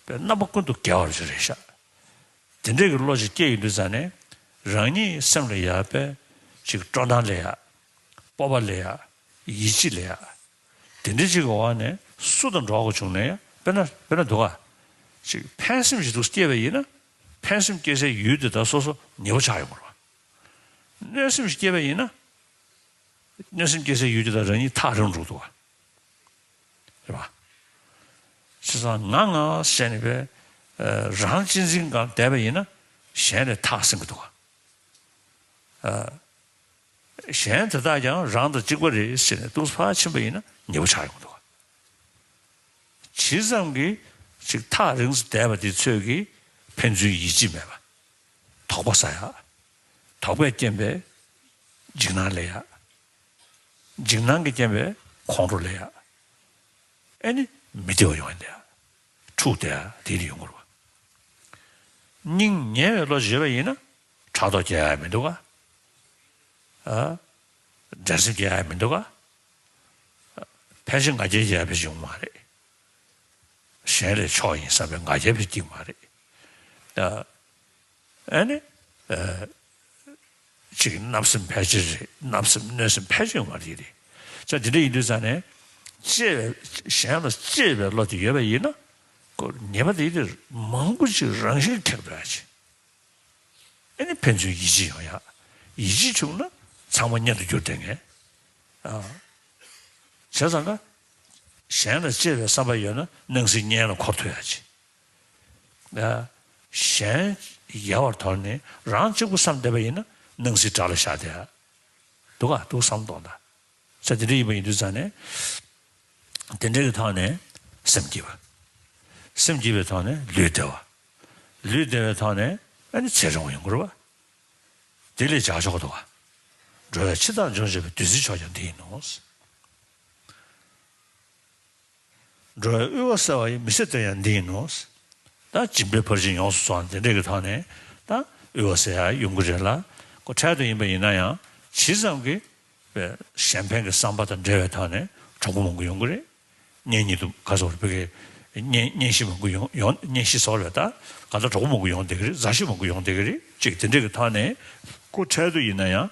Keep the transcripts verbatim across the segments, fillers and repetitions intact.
པའི་རྣམ་པ་ཀུན་ཏུ་དགེ་བ་ཅིག་རེད་ཤག་དེ་འདྲའི་གི་བློ་ཅིག་སྐྱེ་ཡོང་དུས་ཙང་ནས། རང་ཉིད་སེམས་ལ་ཡག་པའི་ཅིག་སྤྲོ་སྣང་ལས་ཡག་སྤོབས་པ་ལས་ཡག་ཡིད་ཆེས་ལས་ཡག་དེ་འདྲའི་ཅིག་གི་འོག་ནས་སུ་དང་འགྲོགས་དགོས་བྱུང་ནས། དཔེར་ན་དཔེར་ན་འདུག་ག་ཅིག་ཕན་སེམས་ཤིག་འདུག་སྐྱེས་པ་ཡིན་ན། ཕན་སེམས་སྐྱེ་སའི་ཡུལ་དེ་དག་སོ་སོ་ཉེ་པོ་ཆགས་ཡོང་གི་རེད་བ། གནོད་སེམས་ཤིག་སྐྱེས་པ་ཡིན་ན། གནོད་སེམས་སྐྱེ་སའི་ཡུལ་དེ་དག་རང་ཉིད་ཐག་རིང་རུ་འགྲོ་གི་འདུག་ག་རེད་བ། བྱས་ཙང་ང་ང་ཟེར་ནས་པས་རང་གཅེས་འཛིན་སྒང་བསྡད་པ་ཡིན་ན། གཞན་ལས་ཐག་ཟིན་གི་འདུག་ག་གཞན་དེ་དག་ཀྱང་རང་དང་གཅིག་པ་རེད་ཟེར་ནས་ཏོག་ཙམ་ཕར་ཕྱིན་པ་ཡིན་ན་ཉེ་པོ་ཆགས་ཡོང་གི་འདུག་ག་ཇི་ཙམ་གྱིས་ཅིག་ཐག་རིང་དུ་བསྡད་པ་དེ་ཚོས་ཀྱིས་ཕན་ཚུན་ཡིད་ཆེས་མེད་པ། དོགས་པ་ཟ་ཡག་དོགས་པས་རྐྱེན་པས་འཇིགས་སྣང་ལས་ཡག་འཇིགས་སྣང་གིས་རྐྱེན་པས་ཁོང་ཁྲོ་ལས་ཡག་ཨེ་ནི་མི་བདེ་བ་ཡོང་ཡག་འཕྲུག་བསྡད་ཡག་དེ་ཡོང་གི་རེད་བ། སྙིང་ཉེ་བའི་བློ་བྱེད་པ་ཡིན་ན། ཕྲག་དོག་སྐྱེ་ཡག་མི་འདུག་ག་ཨ། འགྲན་སེམས་སྐྱེ་ཡག་མི་འདུག་ག་ཕལ་ཆེར་ང་རྒྱལ་སྐྱེ་ཡག་ཕལ་ཆེར་ཡོང་མ་རེད། གཞན་ལས་མཆོག་ཡིན་བསམ་པའི་ང་རྒྱལ་ཕལ་ཆེར་སྐྱེ་གི་མ་རེད། ཨ། ཨ་ནི། ཨ། ཅིག་བརྣབ་སེམས་ཕལ་ཆེར་རེད། བརྣབ་སེམས་གནོད་སེམས་ཕལ་ཆེར་ཡོང་མ་རེད་རེད། ཙང་དེ་འདྲ་ཡིན་དུས་ཙང་ནས། གཅེས་པའི་གཞན་ལ་གཅེས་པའི་བློ་དེ་ཡོད་པ་ཡིན་ན། ཁོ་ཉེས་པ་དེ་དེར་མང་པོ་ཅིག་རང་བཞིན་ཁེགས་འགྲོ་ཡག་ཅིག་ཨེ་ནི་ཕན་ཚུན་ཡིད་ཆེས་ཡོང་ཡག་ཡིད་ཆེས་བྱུང་ན་ཚང་མ་གཉེན་དུ་འགྱུར་བསྡད་ངེས། ཨ། བྱས་ཙང་ཀ་གཞན་ལ་གཅེས་པའི་བསམ་པ་ཡོད་ན་སྣང་སྲིད་གཉེན་ལ་འཁོར་ཐུབ་ཡག་ཅིག་ཨ། གཞན་ཡལ་བར་དོར་ནས་རང་གཅིག་པུ་བསམ་བསྡད་པ་ཡིན་ན་སྣང་སྲིད་དགྲ་ལ་བཞག་བསྡད་ཡག་འདུག་ག་འདུག་བསམ་གཏོང་དང་། ས་དེ་འདྲ་ཡིན་པ་ཡིན་དུས་ཙང་ནས། དེ་འདྲ་གི་ཐོག་ནས་སེམས་སྐྱིད་པ། སེམས་སྐྱིད་པའི་ཐོག་ནས་ལུས་བདེ་བ། ལུས་བདེ་བའི་ཐོག་ནས་ཨ་ནི་ཚེ་རིང་བ་ཡོང་གི་རེད་བ། དེ་ལས་བྱ་མཆོག་འདུག་ག་འགྲོ་བའི་འཆི་བདག་འཇོམས་བྱེད་པའི་བདུད་རྩིའི་མཆོག་ཀྱང་འདི་ཡིན་ནོ། འགྲོ་བའི་དབུལ་བ་སེལ་བ་ཡི། མི་ཟད་དོན་ཡང་འདི་ཡིན་ནོ། ད་སྦྱིན་པའི་ཕར་ཕྱིན་ཡོངས་སུ་རྫོགས་ནས་དེ་འདྲ་གི་ཐོག་ནས་ད་དབུལ་བ་སེལ་ཡག་ཡོང་གི་རེད་ལ། ཁོ་འཕྲལ་དུ་ཡིན་པ་ཡིན་ན་ཡང་ཇི་ཙམ་གྱིས་པའི་གཞན་ཕན་གྱི་བསམ་པ་དང་འབྲེལ་བའི་ཐོག་ནས་གྲོགས་པོ་མང་པོ་ཡོང་གི་རེད། གཉེན་ཉེ་དུ་ག་ཚོད་རེད་པའི་གཉེན་གཉེན་གཤིས་མང་པོ་ཡོང་ཡོང་གཉེན་གཤིས་ཚོར་བས་ད་ག་ད་གྲོགས་པོ་མང་པོ་ཡོང་བསྡད་ཀྱི་རེད། མཛའ་བཤེས་མང་པོ་ཡོང་བསྡད་ཀྱི་རེད། ཅིག་དེ་འདྲ་གི་ཐོག་ནས་ཁོ་འཕྲལ་དུ་ཡིན་ན་ཡང་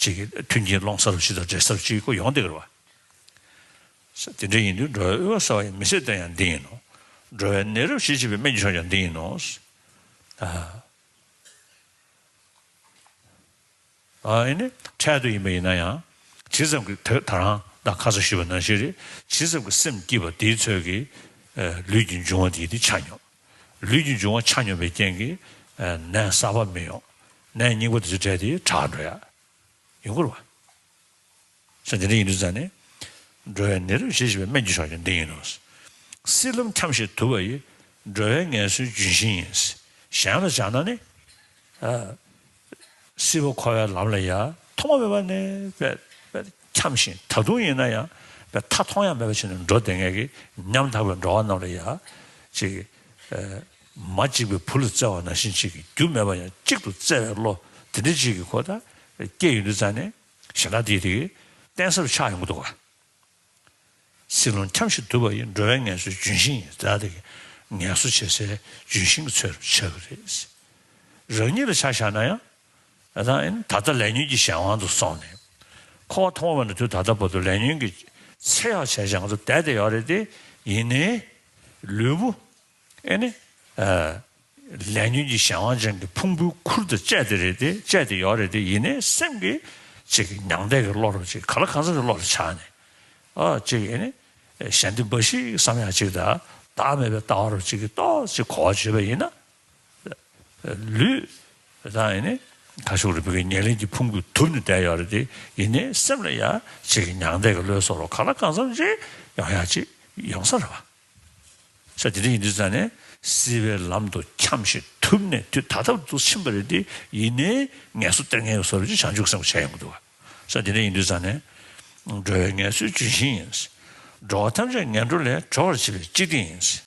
ཅིག་མཐུན་རྐྱེན་སློང་ས་རུ་ཅིག་དང་འབྲེལ་ས་རུ་ཅིག་ཁོ་ཡོང་བསྡད་ཀྱི་རེད་བ། དེ་འདྲ་ཡིན་དུས་འགྲོ་བའི་དབུལ་བ་སེལ་བ་ཡི། མི་ཟད་དོན་ཡང་འདི་ཡིན་ནོ། འགྲོ་བའི་ནད་རབ་ཞི་བྱེད་པའི། སྨན་གྱི་མཆོག་ཀྱང་འདི་ཡིན་ནོ། ཨ། ཨ་ནི་འཕྲལ་དུ་ཡིན་པ་ཡིན་ན་ཡང་ཇི་ཙམ་གྱི་ད་ད་རང་ད་ཁ་སང་ཞུས་པ་ནང་བཞིན་རེད། ཇི་ཙམ་གྱི་སེམས་སྐྱིད་པ་དེའི་ཚོད་ཀྱིས་ལུས་ཀྱི་འབྱུང་བ་དེ་དེ་ཆ་སྙོམས། ལུས་ཀྱི་འབྱུང་བ་ཆ་སྙོམས་པའི་རྐྱེན་གྱིས་ནད་གསར་པ་མི་ཡོང་། ནད་རྙིང་པ་དེ་ཚོ་བྲལ་ཏེ་དྲག་འགྲོ་ཡག་ཡོང་གི་རེད་བ། ས་དེ་འདྲ་ཡིན་དུས་ཙང་ནས། འགྲོ་བའི་ནད་རབ་ཞི་བྱེད་པའི། སྨན་གྱི་མཆོག་ཀྱང་འདི་ཡིན་ནོ། སྲིད་ལམ་འཁྱམས་ཤིང་དུབ་པ་ཡི། འགྲོ་བའི་ངལ་གསོའི་ལྗོན་ཤིང་ཡིན། གཞན་ལ་སྦྱར་ན་ནི། ཨ། སྲིད་པ་འཁོར་བའི་ལམ་ལ་ཡ་ཐོག་མ་མེད་པ་ནས་པས་པས་འཁྱམས་ཤིང་ད་དུང་ཡིན་ན་ཡང་པས་མཐའ་མཐོང་ཡ་མེད་པ་བྱས་ནས་འགྲོ་བསྡད་མཁན་གྱི་ཉམ་ཐག་པའི་འགྲོ་བ་རྣམས་ལ་ཡ་ཅིག་ཨ། མ་གཅིག་པའི་བུ་ལ་བརྩེ་བ་ནང་བཞིན་ཅིག་གི་རྒྱུ་མེད་པ་ཡང་གཅིག་ཏུ་བརྩེ་བའི་བློ་དེ་འདྲ་ཅིག་གི་ཁོ་ད་སྐྱེ་ཡོང་དུས་ཙང་ནས། གཞན་དག་དེའི་དེ་གི་བརྟེན་སར་ཆགས་ཡོང་གི་འདུག་ག་སྲིད་ལམ་འཁྱམས་ཤིང་དུབ་པ་ཡི། འགྲོ་བའི་ངལ་གསོའི་ལྗོན་ཤིང་ཡིན། ད་དེ་གི་ངལ་གསོ་བྱེད་སའི་ལྗོན་ཤིང་གི་ཚོད་ཆགས་ཀྱི་རེད། རང་ཉིད་ལ་ཆ་བཞག་ན་ཡང་ད་ད་ལས་ཉོན་གྱི་གཞན་དབང་དུ་སོང་ནས་འཁོར་བ་ཐོག་མ་མེད་ནས་དུས་ད་ལྟ་བར་དུ་ལས་ཉོན་གྱི་ཚེ་ཡག་བྱས་བྱས་ང་ཚོ་བསྡད་བསྡད་ཡོད་རེད་དེ། ཡིན་ནའི་ལུས་པོ། ཨེ་ནི། ཨ། ལས་ཉོན་གྱི་གཞན་དབང་ཅན་གྱི་ཕུང་པོའི་ཁུར་དང་བཅས་ཏེ་རེད་དེ། བཅས་ཏེ་ཡོད་རེད་དེ། ཡིན་ནའི་སེམས་ཀྱི་ཅིག་མྱང་འདས་ཀྱི་བློ་རུ་ཅིག་ག་ལ་གང་འཚམ་གྱི་བློ་ལ་ཆགས་ནས། ཨ། ཅིག་ཨེ་ནི། གཞན་སྡེ་འབའ་ཞིག་བསམ་ཡག་ཅིག་དང་བདག་མེད་པའི་ལྟ་བ་རུ་ཅིག་གི་ཏོག་ཅིག་གོ་བ་བརྗོད་པ་ཡིན་ན། ལུས། ད་ཨེ་ནི། ཁ་ཤུགས་རུ་བུ་གའི་ཉེར་ལེན་གྱི་ཕུང་པོས་དུབ་ནས་བསྡད་ཡོད་རེད་དེ། ཡིན་ནའི་སེམས་ལ་ཡ་ཅིག་གི་མྱང་འདས་ཀྱི་བློའི་སོགས་རུ་ག་ལ་གང་འཚམ་ཅིག་ཡོང་ཡག་ཅིག་ཡོང་ས་རེད་བ། ས་དེ་འདྲ་ཡིན་དུས་ཙང་ནས་སྲིད་པའི་ལམ་དུ་འཁྱམས་ཤིང་དུབ་ནས་དུས་ད་ལྟ་བར་དུ་ཕྱིན་པ་རེད་དེ། ཡིན་ནའི་ངལ་གསོ་སྟེར་མཁན་གྱི་བཟོ་འདྲ་ཅིག་བྱང་ཆུབ་སེམས་ཀྱིས་བྱས་ཡོང་གི་འདུག་བ། ས་དེ་འདྲ་ཡིན་དུས་ཙང་ནས། འགྲོ་བའི་ངལ་གསོའི་ལྗོན་ཤིང་ཡིན། འགྲོ་བ་ཐམས་ཅད་ངན་འགྲོ་ལས་གྲོལ་བར་བྱེད་པའི་གཅིག་སྟེང་ཡིན།